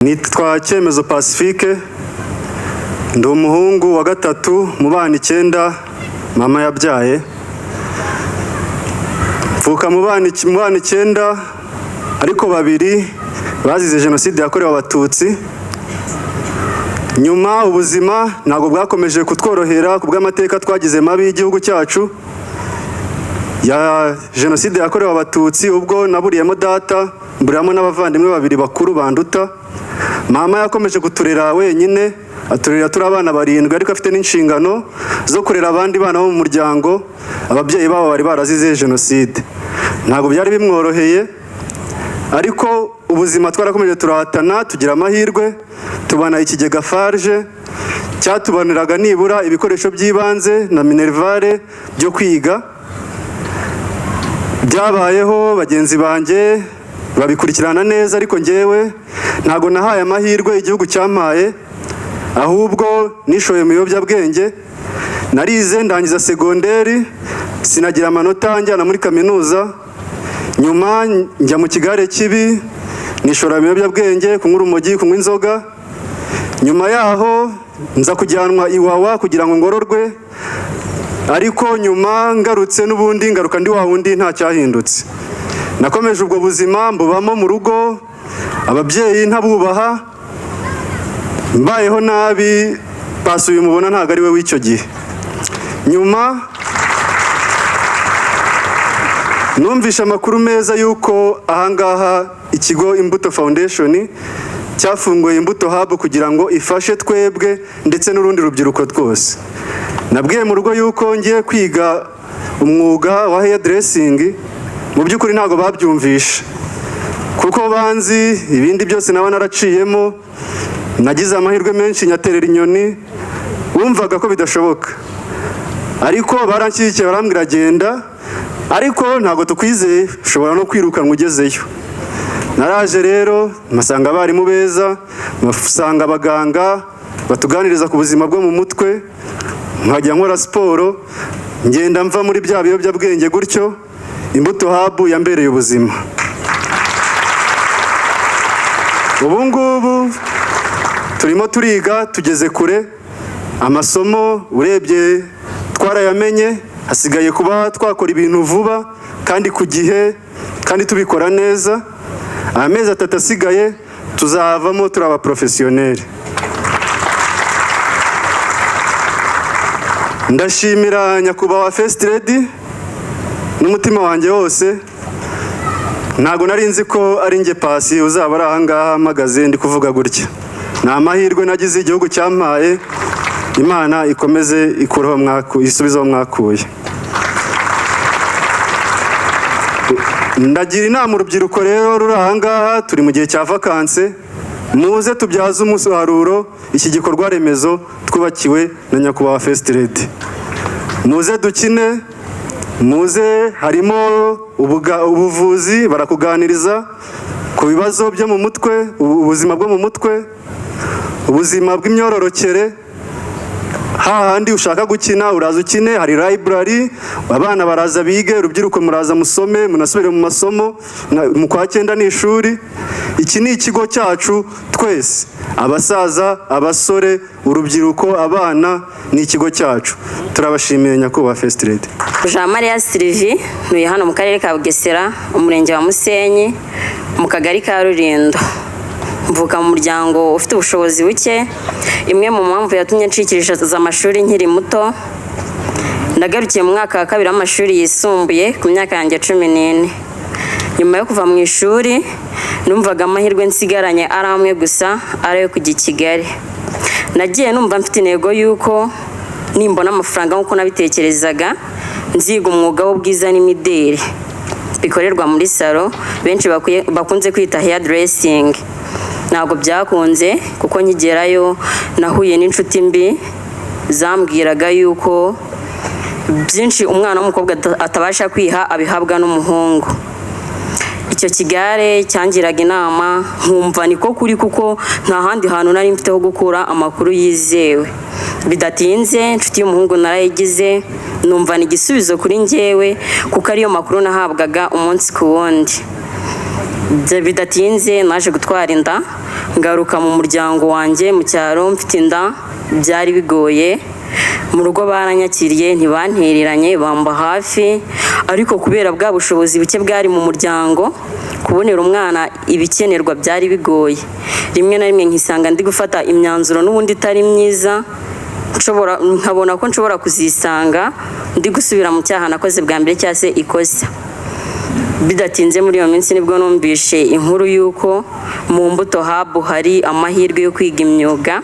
Nitwa Cyemezo Pacifique, ndi umuhungu wa gatatu mu bana 9 mama yabyaye. Mvuka mu bana 9, ariko babiri bazize Jenoside yakorewe Abatutsi. Nyuma ubuzima ntabwo bwakomeje kutworohera ku bw'amateka twagize mabi y'igihugu cyacu ya Jenoside yakorewe Abatutsi, ubwo naburiyemo data, mburiramo n'abavandimwe babiri bakuru banduta. Mama yakomeje kuturera wenyine, aturera turi abana 7, ariko afite n'inshingano zo kurera abandi bana bo mu muryango ababyeyi babo bari barazize Jenoside. Ntabwo byari bimworoheye, ariko ubuzima twarakomeje turahatana, tugira amahirwe tubana ikigega FARG cyatubaniraga nibura ibikoresho by'ibanze na minerval byo kwiga. Byabayeho, bagenzi banjye babikurikirana neza, ariko njyewe ntabwo nahaye amahirwe igihugu cyampaye, ahubwo nishoye mu biyobyabwenge. Narize ndangiza segonderi, sinagira amanota njyana muri kaminuza. Nyuma njya mu kigare kibi, nishora mu biyobyabwenge, kunywa urumogi, kunywa inzoga. Nyuma yaho nza kujyanwa Iwawa kugira ngo ngororwe, ariko nyuma ngarutse n'ubundi ngaruka ndi wa wundi, nta cyahindutse. Nakomeje ubwo buzima mbubamo mu rugo, ababyeyi ntabubaha, mbayeho nabi. Pasi uyu mubona ntabwo ari we w'icyo gihe. Nyuma numvishe amakuru meza y'uko ahangaha ikigo Imbuto Foundation cyafunguye Imbuto Hub kugira ngo ifashe twebwe ndetse n'urundi rubyiruko twose. Nabwiye mu rugo y'uko ngiye kwiga umwuga wa hairdressing. Mu by'ukuri ntabwo babyumvishe, kuko banzi ibindi byose naba naraciyemo. Nagize amahirwe menshi nyaterera inyoni, wumvaga ko bidashoboka, ariko baranshyigikiye, barambwira: "Genda, ariko ntabwo tukwizeye, ushobora no kwirukanwa ugezeyo." Naraje rero mpasanga abarimu beza, mpasanga abaganga batuganiriza ku buzima bwo mu mutwe, nkajya nkora siporo, ngenda mva muri bya biyobyabwenge gutyo. Imbuto Hub yambereye ubuzima. Ubu ngubu turimo turiga, tugeze kure. Amasomo urebye twarayamenye, hasigaye kuba twakora ibintu vuba kandi ku gihe kandi tubikora neza. Amezi 3 asigaye tuzavamo turi abaporofesiyoneri. Ndashimira nyakubahwa First Lady n'umutima wanjye wose. Ntabwo nari nzi ko ari njye Pasi uzaba ari ahangaha mpagaze ndi kuvuga gutya. Ni amahirwe nagize igihugu cyampaye. Imana ikomeze ikureho isubize aho mwakuye. Ndagira inama urubyiruko rero ruri ahangaha, turi mu gihe cya vakanse, muze tubyaze umusaruro iki gikorwa remezo twubakiwe na nyakubahwa First Lady. Muze dukine, muze harimo ubuvuzi, barakuganiriza ku bibazo byo mu mutwe, ubuzima bwo mu mutwe, ubuzima bw'imyororokere. Hahandi ushaka gukina uraza ukine, hari library, abana baraza bige, urubyiruko muraza musome, munasubire mu masomo, mu kwa 9 ni ishuri. Iki ni ikigo cyacu twese, abasaza, abasore, urubyiruko, abana, ni ikigo cyacu. Turabashimiye nyakubahwa First Lady. Jean Maria Sylvie, ntuye hano mu karere ka Bugesera, umurenge wa Musenyi, mu kagari ka Rulindo. Mvuka mu muryango ufite ubushobozi buke. Imwe mu mpamvu yatumye ncikiriza amashuri nkiri muto, nagarukiye mu mwaka wa 2 w'amashuri yisumbuye ku myaka yanjye 14. Nyuma yo kuva mu ishuri, numvaga amahirwe nsigaranye ari amwe gusa, ari ayo kujya i Kigali. Nagiye numva mfite intego y'uko nimbona amafaranga nk'uko nabitekerezaga, nziga umwuga w'ubwiza n'imideli bikorerwa muri salo, benshi bakunze kwita hairdressing. Ntabwo byakunze, kuko nkigerayo nahuye n'inshuti mbi zambwiraga yuko byinshi umwana w'umukobwa atabasha kwiha abihabwa n'umuhungu. Icyo kigare cyangiraga inama nkumva niko kuri, kuko nta handi hantu nari mfite ho gukura amakuru yizewe. Bidatinze inshuti y'umuhungu narayigize, numva ni igisubizo kuri njyewe, kuko ariyo makuru nahabwaga umunsi ku wundi. Bidatinze naje gutwara inda, Ngaruka mu muryango wanjye mu cyaro mfite inda, byari bigoye. Mu rugo baranyakiriye, ntibantereranye, bamba hafi, ariko kubera bwa bushobozi buke bwari mu muryango, kubonera umwana ibikenerwa byari bigoye. Rimwe na rimwe nkisanga ndi gufata imyanzuro n'ubundi itari myiza, nshobora nkabona ko nshobora kuzisanga ndi gusubira mu cyaha nakoze bwa mbere cyangwa se ikosa. Bidatinze muri iyo minsi nibwo numvishe inkuru y'uko mu Mbuto Hub hari amahirwe yo kwiga imyuga.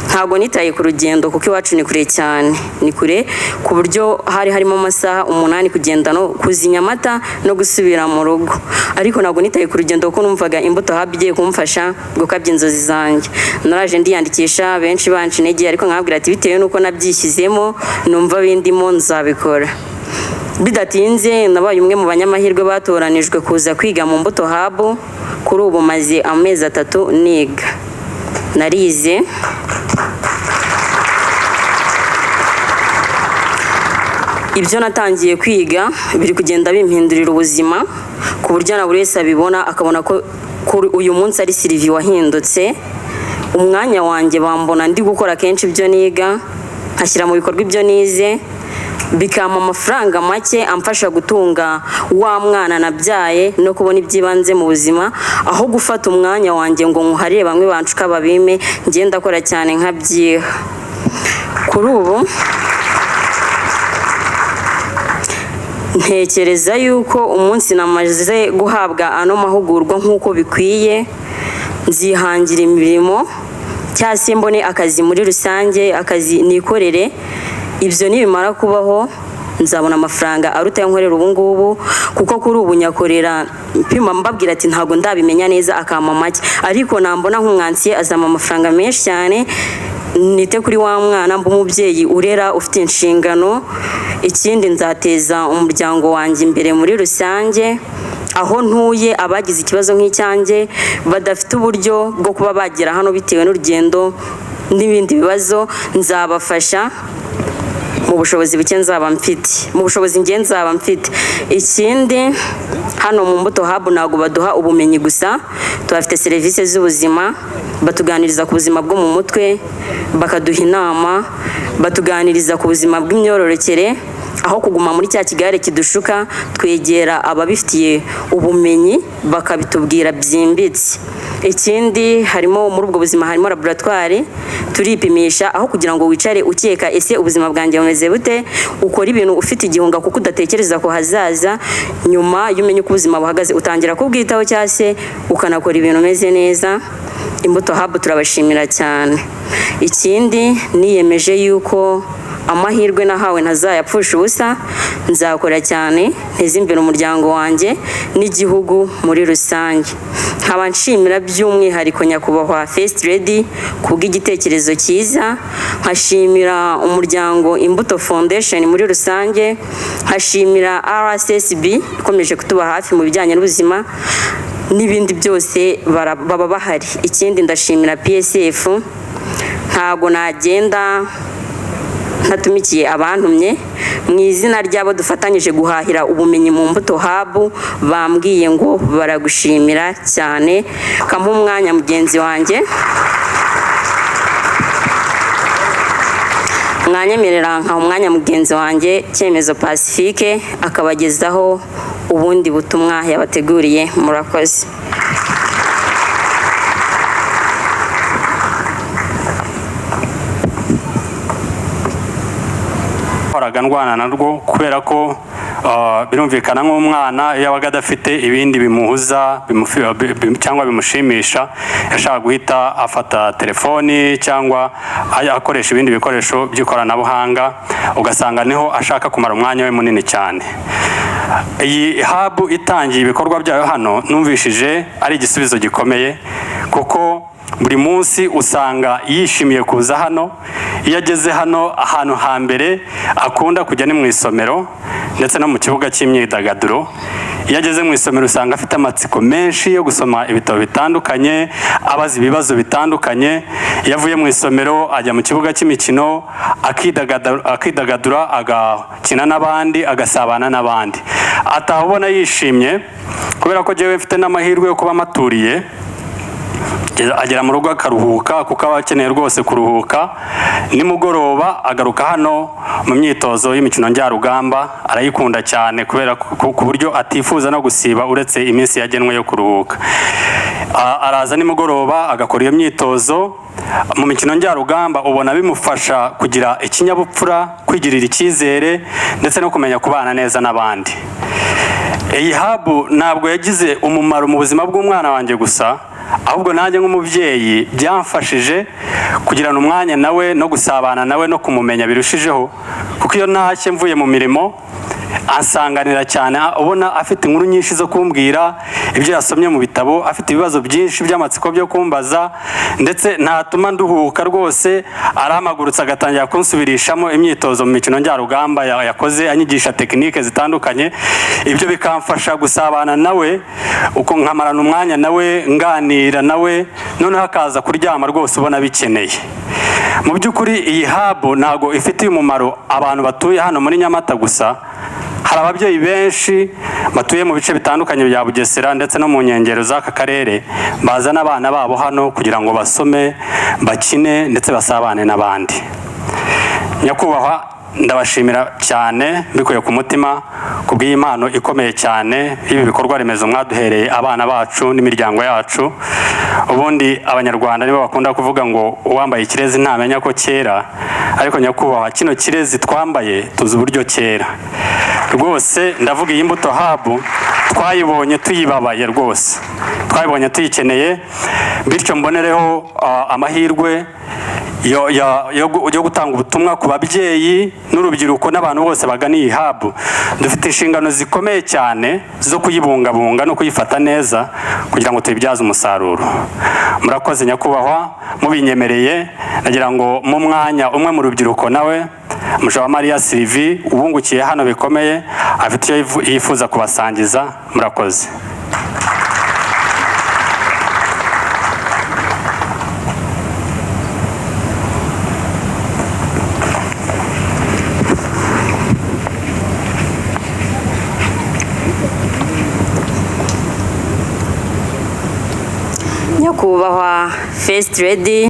Ntabwo nitaye ku rugendo kuko iwacu ni kure cyane, ni kure ku buryo hari harimo amasaha 8 kugenda no kuza i Nyamata no gusubira mu rugo. Ariko ntabwo nitaye ku rugendo kuko numvaga Imbuto Hub igiye kumfasha gukabya inzozi zanjye. Naraje ndiyandikisha, benshi banca intege, ariko nkababwira ati bitewe n'uko nabyishyizemo numva bindimo nzabikora. Bidatinze nabaye umwe mu banyamahirwe batoranijwe kuza kwiga mu Mbuto Hub. Kuri ubu maze amezi 3 niga, narize ibyo natangiye kwiga biri kugenda bimpindurira ubuzima ku buryo na buri wese abibona akabona ko kuri uyu munsi ari Sylvie wahindutse. Umwanya wanjye bambona ndi gukora kenshi ibyo niga, nkashyira mu bikorwa ibyo nize, bikampa amafaranga make amfasha gutunga wa mwana nabyaye no kubona iby'ibanze mu buzima, aho gufata umwanya wanjye ngo nkuharire bamwe banshuka babime, ngenda akora cyane nkabyiha. Kuri ubu ntekereza yuko umunsi namaze guhabwa ano mahugurwa nk'uko bikwiye, nzihangira imirimo cyangwa se mbone akazi muri rusange, akazi nikorere. Ibyo nibimara kubaho nzabona amafaranga aruta ayo nkorera ubu ngubu, kuko kuri ubu nyakorera mpima mbabwira ati ntabwo ndabimenya neza, akampa make, ariko nambona nk'umwansiye azampa amafaranga menshi cyane, nite kuri wa mwana, mba umubyeyi urera ufite inshingano. Ikindi nzateza umuryango wanjye imbere muri rusange, aho ntuye abagize ikibazo nk'icyanjye badafite uburyo bwo kuba bagera hano bitewe n'urugendo n'ibindi bibazo, nzabafasha mu bushobozi buke nzaba mfite, mu bushobozi nge nzaba mfite. Ikindi hano mu Mbuto Hub ntabwo baduha ubumenyi gusa, tubafite serivisi z'ubuzima, batuganiriza ku buzima bwo mu mutwe, bakaduha inama, batuganiriza ku buzima bw'imyororokere, aho kuguma muri cya kigare kidushuka, twegera ababifitiye ubumenyi bakabitubwira byimbitse. Ikindi harimo muri ubwo buzima harimo laboratwari, turipimisha aho kugira ngo wicare ukeka ese ubuzima bwanjye bumeze bute, ukora ibintu ufite igihunga kuko udatekereza ku hazaza. Nyuma y'umenye uko ubuzima buhagaze utangira kubwitaho cyangwa se ukanakora ibintu umeze neza. Imbuto Hub turabashimira cyane. Ikindi niyemeje yuko amahirwe nahawe ntazayapfusha ubusa, nzakora cyane nteze imbere umuryango wanjye n'igihugu muri rusange. Nkaba nshimira by'umwihariko nyakubahwa First Lady kubw'igitekerezo cyiza, nkashimira umuryango Imbuto Foundation muri rusange, nkashimira RSSB ikomeje kutuba hafi mu bijyanye n'ubuzima n'ibindi byose baba bahari. Ikindi ndashimira PSF, ntago nagenda ntatumikiye abantumye mu izina ryabo dufatanyije guhahira ubumenyi mu Mbuto Hub, bambwiye ngo baragushimira cyane. Kampa umwanya mugenzi wanjye, mwanyemerera nka umwanya mugenzi wanjye Cyemezo Pacifique akabagezaho ubundi butumwa yabateguriye. Murakoze. Nahoraga ndwana narwo kubera ko birumvikana nk'umwana iyo yabaga adafite ibindi bimuhuza cyangwa bimushimisha, yashaka guhita afata telefoni cyangwa akoresha ibindi bikoresho by'ikoranabuhanga, ugasanga niho ashaka kumara umwanya we munini cyane. Iyi hub itangiye ibikorwa byayo hano numvishije ari igisubizo gikomeye, kuko buri munsi usanga yishimiye kuza hano. Iyo ageze hano ahantu hambere akunda kujya ni mu isomero ndetse no mu kibuga cy'imyidagaduro. Iyo ageze mu isomero usanga afite amatsiko menshi yo gusoma ibitabo bitandukanye, abaza ibibazo bitandukanye. Iyo avuye mu isomero ajya mu kibuga cy'imikino akidagadura, agakina n'abandi, agasabana n'abandi, ataha ubona yishimye. Kubera ko jyewe mfite n'amahirwe yo kuba maturiye, Agera mu rugo akaruhuka, kuko aba akeneye rwose kuruhuka. Nimugoroba agaruka hano mu myitozo y'imikino njyarugamba. Arayikunda cyane kubera ku buryo atifuza no gusiba, uretse iminsi yagenwe yo kuruhuka. Araza nimugoroba agakora iyo myitozo mu mikino njyarugamba. Ubona bimufasha kugira ikinyabupfura, kwigirira icyizere ndetse no kumenya kubana neza n'abandi. Iyi hub ntabwo yagize umumaro mu buzima bw'umwana wanjye gusa, ahubwo nanjye nk'umubyeyi byamfashije kugirana umwanya nawe no gusabana nawe no kumumenya birushijeho, kuko iyo ntashye mvuye mu mirimo ansanganira cyane, ubona afite inkuru nyinshi zo kumbwira, ibyo yasomye mu bitabo, afite ibibazo byinshi by'amatsiko byo kumbaza, ndetse ntatuma nduhuka rwose. Arahamagurutse agatangira kunsubirishamo imyitozo mu mikino njyarugamba yakoze, anyigisha tekinike zitandukanye. Ibyo bikamfasha gusabana nawe, uko nkamarana umwanya nawe, nganira nawe, noneho akaza kuryama rwose ubona bikeneye. Mu by'ukuri iyi hub ntabwo ifitiye umumaro abantu batuye hano muri Nyamata gusa. Hari ababyeyi benshi batuye mu bice bitandukanye bya Bugesera ndetse no mu nkengero z'aka karere bazana abana babo hano kugira ngo basome, bakine ndetse basabane n'abandi. Nyakubahwa, ndabashimira cyane mbikuye ku mutima ku bw'iyi mpano ikomeye cyane y'ibi bikorwa remezo mwaduhereye abana bacu n'imiryango yacu. Ubundi Abanyarwanda nibo bakunda kuvuga ngo uwambaye ikirezi ntamenya ko cyera, ariko nyakubahwa, kino kirezi twambaye tuzi uburyo cyera rwose. Ndavuga iyi Imbuto Hub, twayibonye tuyibabaye rwose, twayibonye tuyikeneye. Bityo mbonereho amahirwe yo gutanga ubutumwa ku babyeyi n'urubyiruko n'abantu bose bagana iyi hub. Dufite inshingano zikomeye cyane zo kuyibungabunga no kuyifata neza kugira ngo tuyibyaze umusaruro. Murakoze nyakubahwa. Mubinyemereye nagira ngo mu mwanya umwe mu rubyiruko nawe, Mujawamariya Sylvie, ubungukiye hano bikomeye, afite icyo yifuza kubasangiza. Murakoze. Nyakubahwa First Lady,